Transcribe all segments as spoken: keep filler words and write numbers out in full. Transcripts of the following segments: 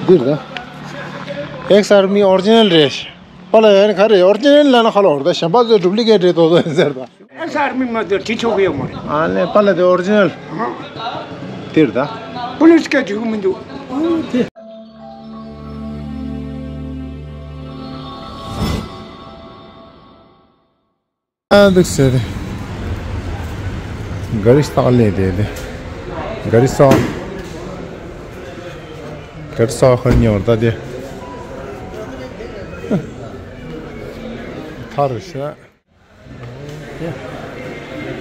འདིར་ད། ཨེགས་ཨར་མི་ཨོ་རི་ཇི་ནལ་རེད། པཱ་ལགས་ཡང་ག་རེ་ཨོ་རི་ཇི་ནལ་ལབ་ན་ཁ་ལོ་རེད། ད་གཞན་པ་ཚོས་ཌུབ་ལི་ཀེ་ཊི་རེད་དོ་དོ་ཡིན་ཟེར་ད། ཨེགས་ཨར་མི་མ་གཏོགས་བྲིས་ཆོག་གི་ཡོད་མ་རེད། ཨ་ལས་པཱ་ལགས་དེ་ཨོ་རི་ཇི་ནལ། འདིར་ད། པོ་ལིས་སྐད་འཇུག་གི་མི་འདུག་ཨ་འདུག་ཟེར། ག་རི་སྟག་ལས་དེ་དེ། ག་རི་ས། ག་རི་ས་ཁར་ཉོར་ད་དེ། ཐར་ཤ།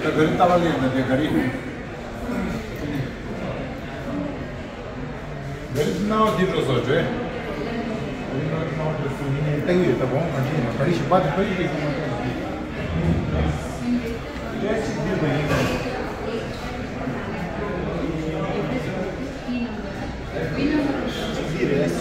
ད་ག་རི་སྟག་ལས་དེ་དེ་ག་རི། ག་རི་སྣང་བ་འདི་འགྲོ་སོང་རེད། ག་རི་སྣང་བ་འགྲོ་སོང་ཡིན་ནའི་ལྟ་གི་ཡོད། ད་གོང་ག་འདྲ་ཡིན་ན་ག་རི་ཞིག་པ་དེ་ཕ་ཡུལ་ཞིག་གི་མ་གཏོགས་ཀླད་ཅིག་འདི་འདྲ་ཡིན་ན། འདི་རེད།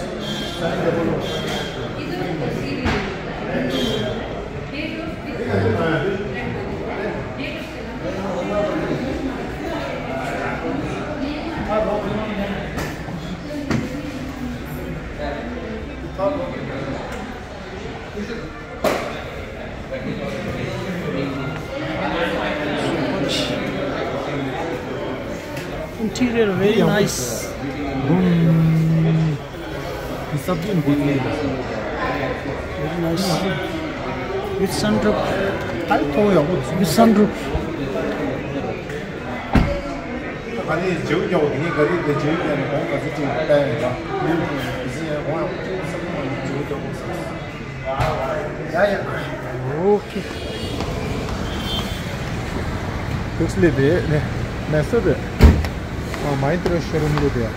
Interior very nice. Very nice. With sunroof. With sunroof. ཡ་ཡ། ཨོ་ཁེ། ཏུགས་ལེ་དེ་ནས་མེ་སོ་རེད། ཨ་མ་ཧིན་དྲ་ཤོ་རུམ་ལེ་དེ།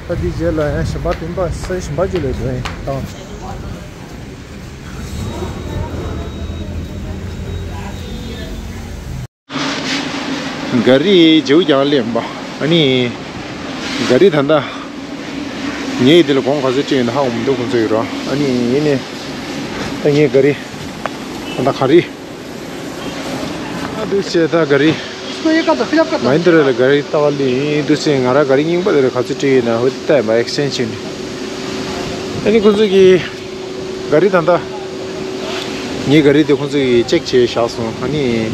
ད་འདི་རྗེས་ལ་ཡང་གཞན་པ་སྟོན་པ་ས་གཞན་པ་ཅིག་ལ་འགྲོ་ཡིན་ད། ག་རི་བརྗེ་པོ་རྒྱག་སླེབས་པ། ཨ་ནི། ག་རི་ད་ལྟ། ངས་འདི་ལ་གོང་ག་ཚོད་སྤྲད་ཡོད་ན་ཧ་གོ་མི་འདུག་ཁོང་ཚོ་ཡོད་རོགས། ཨ་ནི་ཡིན་ནའི། ད་ངས་ག་རི། ད་ལྟ་ག་རི། ཨ་འདུག་བྱས་ད་ག་རི། མ་ཡིན་དེ་རེད་ལ་ག་རི་ལྟ་བ་ལེན་འདུག་བྱས། ང་རང་ག་རི་རྙིང་པ་དེ་ལ་ག་ཚོད་སྤྲད་ཡོད་ན་ཧོ་ད་མ་ཨེག་སི་ཅེན་ཇི་བྱས་ནས། ཨ་ནི་ཁོང་ཚོ་གིས། ག་རི་ད་ལྟ། ངའི་ག་རི་དེ་ཁོང་ཚོ་གིས་ཅེག་བྱས་བཞག་སོང་། ཨ་ནི།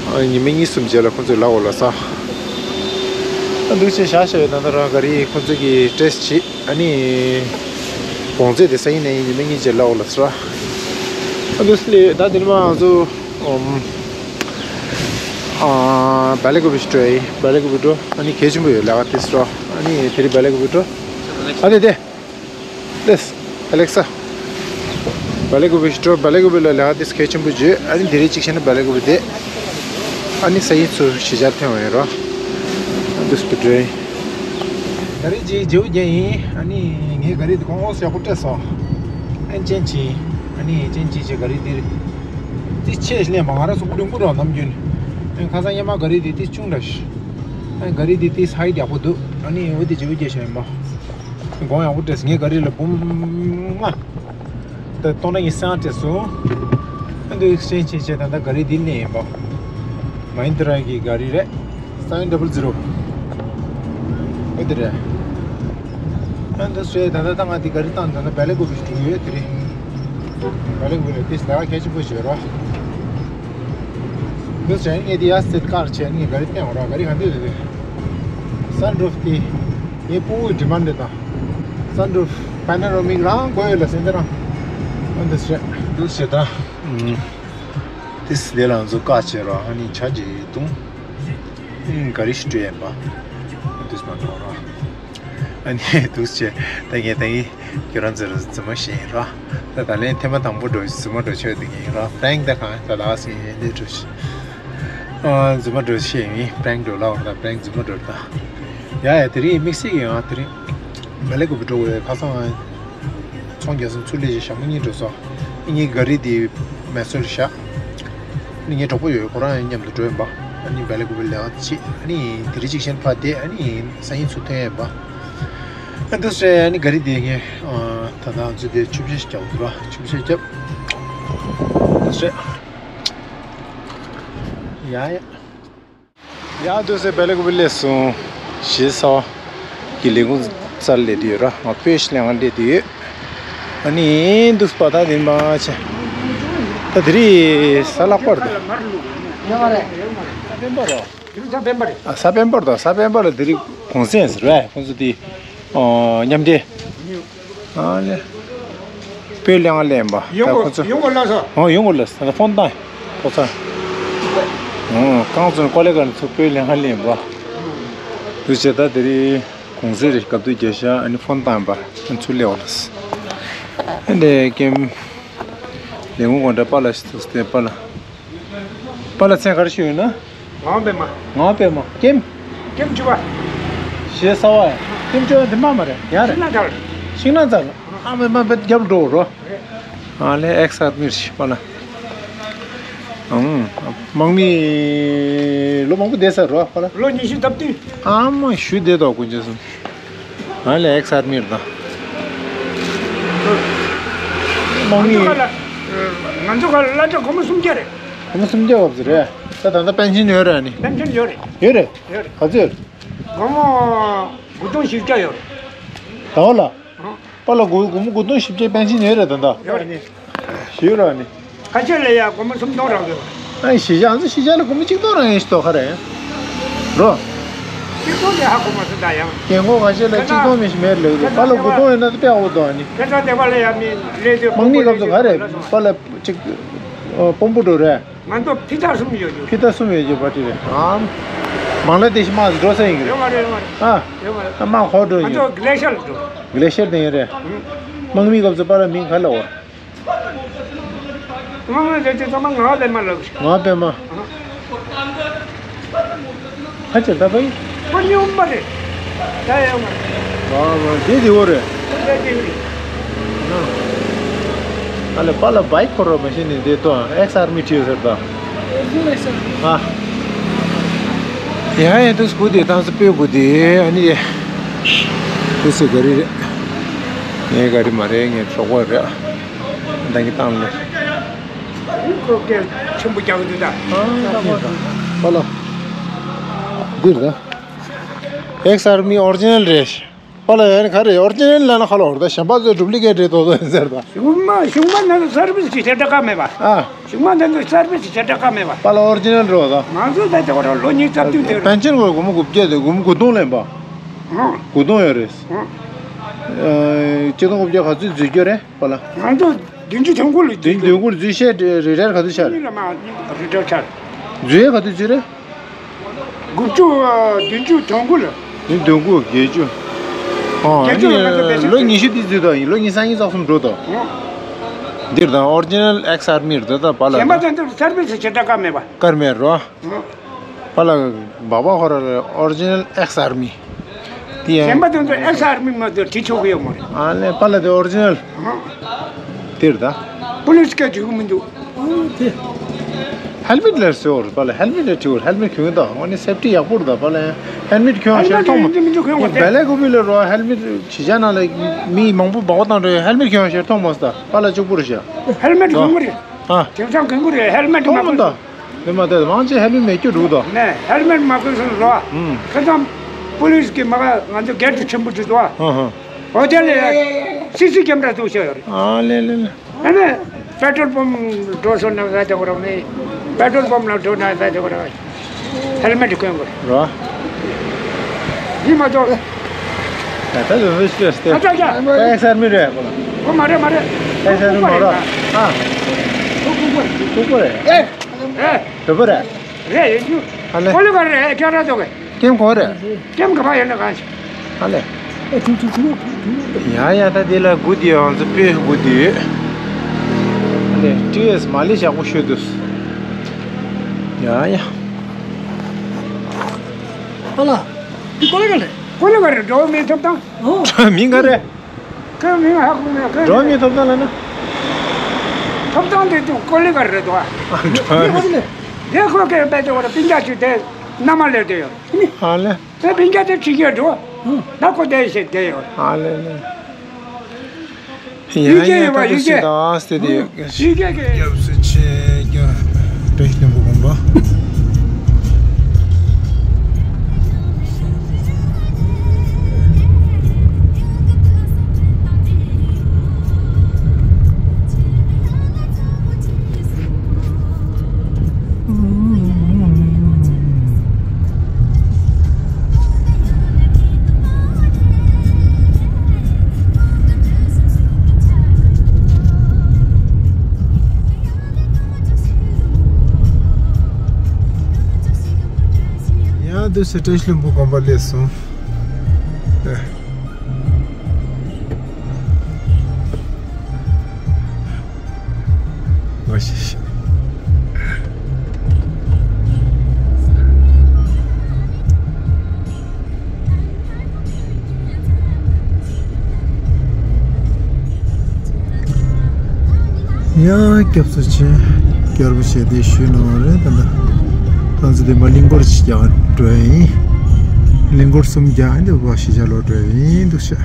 ཨ་ཉི་མ་གཉིས་གསུམ་རྗེས་ལ་ཁོང་ཚོས་ལག་འོག་ལ་ཟ། ཨ་འདུག་བྱས་བཞག་བཞག་ཡོད། ད་ལྟ་རང་ག་རི་ཁོང་ཚོ་གིས་ཊེ་སི་ཊི་བྱས། ཨ་ནི། གོང་ཚད་དེ་ས་ཡིན་ན་ཡིན། ཉི་མ་གཉིས་རྗེས་ལག་འོག་ལ་ཟ། ཨ་འདུག་སེ་ལས་ད་དེ་ནས་མ་ང་ཚོ་ཨམ། ཨ་བེ་ལ་ཀུ་བི་ཅིག་འགྲོ་ཡིན། བེ་ལ་ཀུ་བི་འགྲོ། ཨ་ནི་གལ་ཆེན་པོ་ཡོད་ལས་ཀ་དེ་ཟ། ཨ་ནི་དེ་རིང་བེ་ལ་ཀུ་བི་འགྲོ། ཨ་ནི་དེ། ལེས། ཨ་ལེག་ས། བེ་ལ་ཀུ་བི་ཅིག་འགྲོ། བེ་ལ་ཀུ་བི་ལ་ལས་ཀ་དེ་གལ་ཆེན་པོ་བརྗོད། ཨ་ནི་དེ་རིང་གཅིག་བྱས་ན་བེ་ལ་ཀུ་བི་དེ། ཨ་ནི་ས་ཡིན་ཚུར་གཞིས་ཆགས་ཐོན་བ་ཡིན་རོ། ཨ་འདུག་སེ་འགྲོ་ཡིན། ག་རི་ཅིག་བརྗེ་པོ་རྒྱག་ཡིན། ཨ་ནི་ངའི་ག་རི་དེ་གོང་འོག་ཡག་པོ་སྤྲད་སོང་། ཨ་ནི་ཅན་ཅིག་ཨ་ནི་ཅན་ཅིག་བྱས་ག་རི་དེ། དེ་ཆེ་ལས་མ་ང་རང་ཚོ་ཀུ་རུ་ཀུ་རུ་ནམ་རྒྱུན། ཨ་ཁ་སང་སྔོན་མ་ག་རི་དེ་དེ་ཆུང་འདྲ་ཞིག་ཨ་ག་རི་དེ་དེ་ཧའིཊ་ཡག་པོ་འདུག་ཨ་ནི་འོ་དེ་བརྗེ་པོ་རྒྱག་བྱས་ཡིན་པ། གོང་ཡག་པོ་སྤྲད་སོང་། ངའི་ག་རི་ལ་འབུམ་ལྔ། ད་སྟོང་ཕྲག་གཉིས་སེང་སྤྲད་སོང་། ཨ་འདུག་སེ་ཅན་ཅིག་བྱས་ད་ལྟ་ག་རི་འདི་ནས་ཡིན་པ། མ་ཧིན་དྲ་གི་ག་རི་རེད། སེ་ཝེན་ཌབ་ལ་ཛི་རོ། ཨ་འདི་རེད། ཨ་འདུག་སེ་ད་ལྟ་ད་ང་འདི་ག་རི་བཏང་། ད་ལྟ་བེ་ལ་ཀུ་བི་འགྲོ་གི་ཡོད་དེ་རེད། བེ་ལ་ཀུ་བི་ལ་དེ་ལས་ཀ་གལ་ཆེན་པོ་བྱེད་རོགས། འདུག་སེ་ངས་འདི་ཡར་སེ་ཀར་བྱས་ནས་ག་རི་བཏང་རོགས། ག་རི་ག་འདི་རེད། སན་རུ་ཕ་དེ། ངའི་སྤུ་གུའི་ཌི་མན་ཌི་དང་། སན་རུ་ཕ། པེ་ནོ་ར་མིག་རང་དགོས་ཡོད་ལ་ཟེར་འདི་རང་། ཨ་འདི་བྱས། འདུག་སེ་ད། ཨུམ། དེ་སི་དེ་ལ་ང་ཚོ་བཀག་བྱས་རོགས། ཨ་ནི་ཆ་ཅིག་བཏུང་། ཨུམ། ག་རི་ཞིག་སྤྲོད་ཡིན་པ། འདུག་སེ་མ་འགྲོ་རོགས། ཨ་ནི་འདུག་སེ་ད་ངས་ད་ཡིན། ཁྱོད་རང་ཚོར་རྫུན་མ་བཤད་ཡིན་རོགས། ད་ད་ལན་ཐེངས་མ་དང་པོ་འགྲོ་རྫུན་མ་འགྲོ་ཆོག་དེ་ཡིན་རོགས། པེ་རེང་ད་གང་ད་ལགས་སེ་ཡིན་འདི་འགྲོ་ཤི། ཨ་རྫུན་མ་འགྲོ་ཤེས་ཡིན། པེ་རེང་འགྲོ་ལབ་ར། ད་པེ་རེང་རྫུན་མ་འགྲོ་ད། ཡ་ཡ་དེ་རིང་དམིགས་བསལ་གྱི་ཡང་དེ་རིང་། བེ་ལ་ཀུ་བི་འགྲོ་དགོས། ཁ་སང་ཚོང་རྒྱག་སོང་། ཚུར་སླེབས་རྗེས་ཞག་མོ་གཉིས་འགྲོ་སོང་། ངའི་ག་རི་དེ་མེ་སོར་བཞག་ཨ་ནི་ངའི་གྲོགས་པོ་ཡོད། ཁོ་རང་མཉམ་དུ་འགྲོ་ཡིན་པ། ཨ་ནི་བེ་ལ་ཀུ་བི་ལས་ཀ་བྱེད། ཨ་ནི་དེ་རིང་གཅིག་གཞན་ཕར་བསྡད། ཨ་ནི་སང་ཉིན་ཚུར་ཐོན་ཡིན་པ། ཨ་འདུག་སེ་ཨ་ནི་ག་རི་དེ་ངས་ཨ་ད་ལྟ་ང་ཚོ་དེ་ཆུ་བཤལ་ཞིག་རྒྱག་འདུག་ར། ཆུ་བཤལ་རྒྱབ། འདུག་སེ། ཡ་ཡ། ཡ་དུ་སེ་བེ་ལེ་ཀུ་བི་ལེ་སོང་། ཞེས་ས་བ་གི་ལས་ཁུངས་རྩར་སླེབས་དུས་ར་ང་དཔེ་ཞིག་ལས་ང་སླེབས་དུས་ཡོད། ཨ་ནི་འདུག་པ་ད་དེ་མ་ཆེ། ད་དེ་རིང་གཟའ་ལྷག་པར་དུ། ཡོད་མ་རེད། ས་སྤེན་པ་རོ། དེ་རིང་གཟའ་སྤེན་པ་རེད། ཨ་གཟའ་སྤེན་པ་རེད་ད། གཟའ་སྤེན་པ་ལ་དེ་རིང་གུང་སེང་ཟེར་བས། ཁོང་ཚོ་དེ་ཨོ་མཉམ་འབྲེལ། ཨ་ལེ། དཔེ་ལས་ང་སླེབས་པ་ཡོང་ད་གོ་ཁོང་ཚོ། ཡོང་གོ་ལ་ས། ཨོ་ཡོང་གོ་ལ་ས། ད་ཕོན་ཏང་ཐོག་ཚ། ཨོ་རྐང་བཙུགས་ཀོ་ལེ་ག་ནས་ཚུར་དཔེ་ལས་ང་སླེབས་པ། དུ་བྱས་ད་དེ་རིང་གུང་སེང་རེད། སྐབས་དུས་བརྒྱ་ཤ་ཨ་ནི་ཕོན་ཏང་པ་ཨ་ཚུར་སླེབས་པ་ལ་ས། ཨ་ལེ་ཀེམ། ལས་ཁུངས་གོང་འདྲ་པཱ་ལགས་ཤིག་ཐུག་སྟེ་པཱ་ལགས། པཱ་ལགས་མཚན་ག་རེ་ཞུ་ཡོད་ན། ངག་དབང་པད་མ། ངག་དབང་པད་མ། ཀེམ། ཀེམ་ཆུ་བ། ཞེས་ས་བ་ཡ། ཀེམ་ཆུ་བ་འདི་མ་མ་རེད། ཡ་རེད། ཤིང་ནགས་ཚལ། ཤིང་ནགས་ཚལ། ཨ་མ་མ་པད་རྒྱབ་འགྲོ་རོ། རེད། ཨ་ལེ་ཨེག་སར་མིར་ཤི་པཱ་ལགས། ཨང་། དམག་མི་ལོ་མང་པོ་བསྡད་ས་རོ་པཱ་ལགས། ལོ་ཉི་ཤུ་ལྡབ་བདུན། ཨ་མ་ཞུ་བསྡད་དོ་ཀུན་ཅེ་སུ། ང་ལ་ཨེག་སར་མིར་དང་། དམག་མི། ང་ཚོ་ཁ་ལ། ང་ཚོ་ཁ་ལ་སློབ་གྲྭ་སྒོར་མོ་སུམ་བརྒྱ་རེད། སྒོར་མོ་སུམ་བརྒྱ་བབས་ཟེར་རེད། ད་ད་ལྟ་པན་ཆེན་ཡོད་རེད་ཨ་ནི། པན་ཆེན་ཡོད་རེད། ཡོད་རེད། ཡོད་རེད། ག་ཚོད་ཡོད་རེད། སྒོར་མོ་དགུ་སྟོང་བཞི་བརྒྱ་ཡོད་རེད། ད་བ་ལ། ཨང་། པཱ་ལགས་སྒོར་སྒོར་མོ་དགུ་སྟོང་བཞི་བརྒྱ་པན་ཆེན་ཡོད་རེད་ད་ལྟ། ཡོད་རེད། ཞུས་རོགས་ནི། ཁ་ཤས་ལ་ཡ་སྒོར་མོ་སུམ་སྟོང་རག་གི། ཨ་གཞིས་ཆགས་ང་ཚོ་གཞིས་ཆགས་ལ་སྒོར་མོ་གཅིག་སྟོང་རག་ཡིན་ཞིག་དོ་ཁ་རེད། རོ། གཅིག་སྟོང་དེ་ཧ་གོ་མ་སོང་ད་ཡང་། རྒན་གོག་ཁ་ཤས་ལ་གཅིག་སྟོང་མི་ཞིག་མེད་ལེ་གི་པཱ་ལགས་དགུ་སྟོང་ཡོད་ན་དེ་དཔེ་ཡག་པོ་འདུག་ཨ་ནི། ཁ་སང་དེ་བ་ལ་ཡ་མི་ལས་དུས་དམག་མི་སྐབས་སུ་ག་རེད་པཱ་ལགས་གཅིག་ཨོ་དཔོན་པོ་འགྲོ་རེད། ང་ཚོ་ཕི་ཐག་གསུམ་ཡོད་ཡོད། ཕི་ཐག་གསུམ་ཡོད་ཀྱི་པ་ཏི་རེད་ཨམ། མང་ལ་དེ་ཤི་མ་འགྲོ་ས་ཡིན་གི་རེད། ཡོད་མ་རེད་ཡོད་མ་རེད། ཨ། ཡོད་མ་རེད། ཨ་མ་ཁོ་འགྲོ་ང་ཡིན། ཚོ་གི་ལེ་ཤར་འགྲོ། གི་ལེ་ཤར་དེ་ཡིན་རེད། དམག་མི་སྐབས་སུ་པཱ་ལགས་མིང་ག་ལ་འོ། དམག་མི་དེ་དེ་ཚང་མ་ངག་པད་མ་ལབ་གི། ངག་པད་མ། ཁ་ཆེ་ད་བའི། ཁོ་སྨྱོན་པ་རེད། ད་ཡོད་མ་རེད། ཨ་མ་དེ་དེ་འོ་རེད། ཁོ་དེ་དེ་རེད། ཨ་ལེ་པཱ་ལགས་བའི་ཁོ་རོ་མ་ཤེས་ནི་དེ་ཏོ་ཨེག་སར་མི་ཁྲིད་ཟེར་ད། ཨ། ཡ་ཡ་དུ་སྐུ་དེ་ཏང་སི་པོའི་སྐུ་དེ་ཨ་ནི། དུ་སི་ག་རེ་རེད། ངའི་ག་རེ་མ་རེད་ངའི་གྲོགས་པོ་རེད། ད་གི་ཏང་ལེ། ཁོ་སྐད་ཆེན་པོ་རྒྱག་གི་འདུག་ད། ཨ་ལ། འདིར་ད། ཨེག་སར་མི་ཨོ་རི་ཇི་ནལ་རེད། པཱ་ལགས་ཡ་ནི་ག་རེ་ཨོ་རི་ཇི་ནལ་ལ་ན་ཁ་ལོ་ད་གཞན་པ་ཚོས་ཌུབ་ལི་ཀེ་ཊི་རེད་དོ་དོ་ཡིན་ཟེར་ད། གཞུང་མ་གཞུང་མ་ནང་དུ་སར་བིས་ཀྱི་ཞེ་དྲག་མེད་པ། ཨ། གཞུང་མ་ནང་དུ་སར་བིས་ཀྱི་ཞེ་དྲག་མེད་པ། པཱ་ལགས་ཨོ་རི་ཇི་ནལ་རེད་ད། ང་ཚོ་ད་ལྟ་བར་ལོ་ཉིས་རྩ་བདུན་དེ་རེད། པན་ཆེན་གོ་སྒོར་མོ་དགུ་བརྒྱ་དེ་སྒོར་མོ་དགུ་སྟོང་ལེན་པ། ཨང་། དགུ་སྟོང་ཡོད་རེད། ཨང་། ཨ། ཆིག་སྟོང་དགུ་བརྒྱ་ག་ཚོད་འཛུལ་རྒྱུ་རེད་པཱ་ལགས། ང་ཚོ་བདུན་ཅུ་དོན་དགུ་ལ་བདུན་འཛུལ་དོན་དགུ་ལ་འཛུལ་ཤེས་རི་ཊ་ཡར་ག་ཚོད་ཆགས་རེད། གཉིས་ལ་མ་རི་ཊ་ཡར་ཆགས། འཛུལ་ཡས་ག་ཚོད་འཛུལ་རེད། དགུ་བཅུ་བདུན་ཅུ་དོན་དགུ་ལ། བདུན་དོན་དགུ་བརྒྱད་ཅུ། ཨོ་བརྒྱད་ཅུ་ལ་ང་ཚོ་ཨ་ནི་ལོ་ཉི་ཤུ་དེ་འཛུལ་དོ་ཡིན་ལོ་ཉི་ཤུ་རྩ་གསུམ་འགྲོ་དོ། ཨོ། འདིར་དང་ཨོ་རི་ཇི་ནལ་ཨེག་སར་མི་རེད་ད་པཱ་ལགས། གཞན་པ་དེ་ཚོ་སར་བིས་ཞེ་དྲག་མེད་པ། ཀར་མེད་རོ། ཨོ། པཱ་ལགས་སྦག་སྦག་ཁོ་ར་ཨོ་རི་ཇི་ནལ་ཨེག་སར་མི། དེ་ཡང་གཞན་པ་དེ་ཚོ་ཨེག་སར་མི་མ་གཏོགས་བྲིས་ཆོག་གི་ཡོད་མ་རེད། ཨ་ལེ་པཱ་ལགས་དེ་ཨོ་རི་ཇི་ནལ། ཨ། དེར་ད། པུ་ལིས་སྐད་བྲིས་གི་མི་འདུག་ཨ་དེ། ཧེལ་མེད་ལ་ཟེར་བ་རེད་པཱ་ལགས་ཧེལ་མེད་ལ་བྲིས་བ་ཧེལ་མེད་གྱོན་ད་ཨ་ནི་སེབ་ཊི་ཡག་པོ་རེད་ད་པཱ་ལགས་ཧེལ་མེད་གྱོན་ཧེལ་ཤེར་མེད་མཐོང་མ། འདི་མི་འདུག་གྱོན་བ་དེ། བེ་ལེ་ཀུ་བི་ལ་རོ་ཧེལ་མེད་ཇི་ཇ་ན་ལ་མི་མང་པོ་སྦག་སྦག་བཏང་རེད་ཧེལ་མེད་གྱོན་ཤེར་མཐོང་མ་སོང་ད་པཱ་ལགས་གཅིག་པུ་རེད་ཤག་ཧེལ་མེད་གྱོན་གི་རེད། ཨ། དེང་སང་གྱོན་གི་རེད་ཧེལ་མེད་མ་མཐོང་མ་གྱོན་ད། སོང་། དེ་མ་དེ་མང་ཆེ་ཧེལ་མེད་མེད་རྒྱུ་འདུག་དོ། ནས་ཧེལ་མེད་མ་གོན་སོང་རོ། ཨུམ། ཁ་སང་པུ་ལིས་ཀྱི་མ་ག་ང་ཚོ་གེ་ཊི་ཆེན་པོ་འདི་དོ། ཧ་ཧ། ཧོ་ཊེལ་ལ་སི་སི་ཀེམ་ར་བཙུགས་བཞག་ཡོད་རེད། ཨ་ལེ་ལེ་ལེ། ཨ་ནི་པེ་ཊོལ་པམ་འགྲོ་སོང་ན་ང་ཚོ་གོ་ར་མི་པེ་ཊོལ་པམ་ལ་འགྲོ་ན་ང་ཚོ་གོ་ར་ཧེལ་མེད་གོན་དགོས། རོ། འདི་མ་གཏོགས། ད་ལྟ་ལོ་ཤི་སྟེ། ཨ་ཅག་ཅག་ཨེག་སར་མི་རེད་གོ་ལ། ཨོ་མ་རེད་མ་རེད། ཨེག་སར་མི་མ་རེད། ཨ། ལྐུགས་པ་རེད། ལྐུགས་པ་རེད། ཨེ། ཨེ། བོད་པ་རེད། རེད་ཡིན་རྒྱུ། ཨ་ལེ། ཀོ་ལི་ག་རེད་ཨེ་ཁྱོད་ར་ཐོག་གི། ཀེམ་གོ་རེད། ཀེམ་ག་པ་ཡོད་ན་གང་ཞིག་ཨ་ལེ། ཨེ་ཐུག་ཐུག་ཐུག་ཐུག་ཐུག་ཡ་ཡ་ད་དེ་ལ་སྒུག་དེ་ཡོད་ང་ཚོ་དཔེ་སྒུག་དེ་ཡོད། ཨ་ལེ་ཊི་ཝི་ཨེས་མ་ལེ་ཞག་པོ་ཤོད་དུས། ཡ་ཡ། ཨ་ལ། དེ་ཀོ་ལི་ག་རེད། ཀོ་ལི་ག་རེད་འགྲོ་བ་མིའི་ཐོབ་ཐང་། ཨོ། མིང་ག་རེད། ཁོའི་མིང་ཧ་གོ་མེད་ཁོའི་འགྲོ་མིའི་ཐོབ་ཐང་ལ་ན། ཐོབ་ཐང་དེ་ཚོ་ཀོ་ལི་ག་རེད་དོ། ཨ་འགྲོ་མི། དེ་ཁོ་སྐད་བེད་དེ་བར་སྤུན་ཀྱག་ཅིག་དེ་མནའ་མ་ལས་དེ་ཡོད། ཨ་ལེ། དེ་སྤུན་ཀྱག་དེ་ཁྲིད་ཀྱི་འགྲོ། ད་ཁོ་དེ་ཞིག་དེ་ཡོད། ཨ་ལེ་ལེ། ཡུལ་སྐད་ཡོད་པ་ཡུལ་སྐད། ཡུལ་སྐད་ཀྱི། སྐྱབས་སུ་མཆི་ཀྱང་བཀྲ་ཤིས་ལྷུན་པོ་དགོན་པ། ཡང་དུས་སུ་བཀྲ་ཤིས་ལྷུན་པོ་དགོན་པ་སླེབས་སོང་། ཨེ། མ་ཤེས། ཡང་སྐྱབས་སུ་མཆི། སྐྱབས་རུ་བྱས་ཏེ་ཞུས་གནང་བ་རེད། ད་ལྟ་ང་ཚོ་འདི་མ་གླིང་སྐོར་ཅིག་རྒྱག་འགྲོ་ཡ་ཡིན། གླིང་སྐོར་གསུམ་རྒྱག་འདི་བ་གཞིས་ཆགས་ལོག་འགྲོ་ཡ་ཡིན་འདུག་ཤག་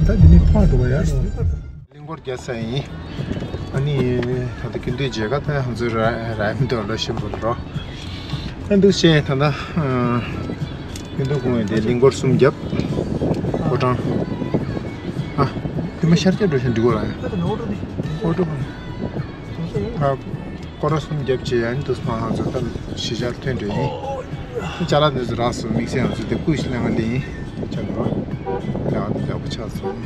ད་འདི་ནས་ཕར་འགྲོ་བ་ཡ། གླིང་སྐོར་རྒྱག་ས་ཡིན། ཨ་ནི་ད་ལྟ་ཀུན་འདུས་མཇལ་ཁ་ད་ང་ཚོའི་ར་ར་མི་འདུག་ལོ་ཤིན་པོ་འགྲོ། ཨ་འདུག་བྱས་ད་ལྟ་ཀུན་འདུས་ཁོང་དེ་གླིང་སྐོར་གསུམ་བརྒྱབ། ཕོ་བྲང་། ཨ་དེ་མ་ཤར་སྐྱ་འགྲོ་ཞིང་འགྲིག་གོ་ར་ཡ། ཨོ་འགྲོ། ཨ་སྐོར་ར་གསུམ་བརྒྱབ་བྱས་ཡ་ནི་འདུག་སོང་ང་ཚོ་ད་གཞིས་ཆགས་ཐོན་འགྲོ་ཡིན། ཅ་ལག་འདི་ཚོ་རག་སོང་། དམིགས་བསལ་ང་ཚོ་དེ་ཀུ་ཤུ་ལེན་ག་སླེབས་ཡིན། ཅ་ལག་ལེན་ག་འདི་ཡག་པོ་ཆགས་སོང་།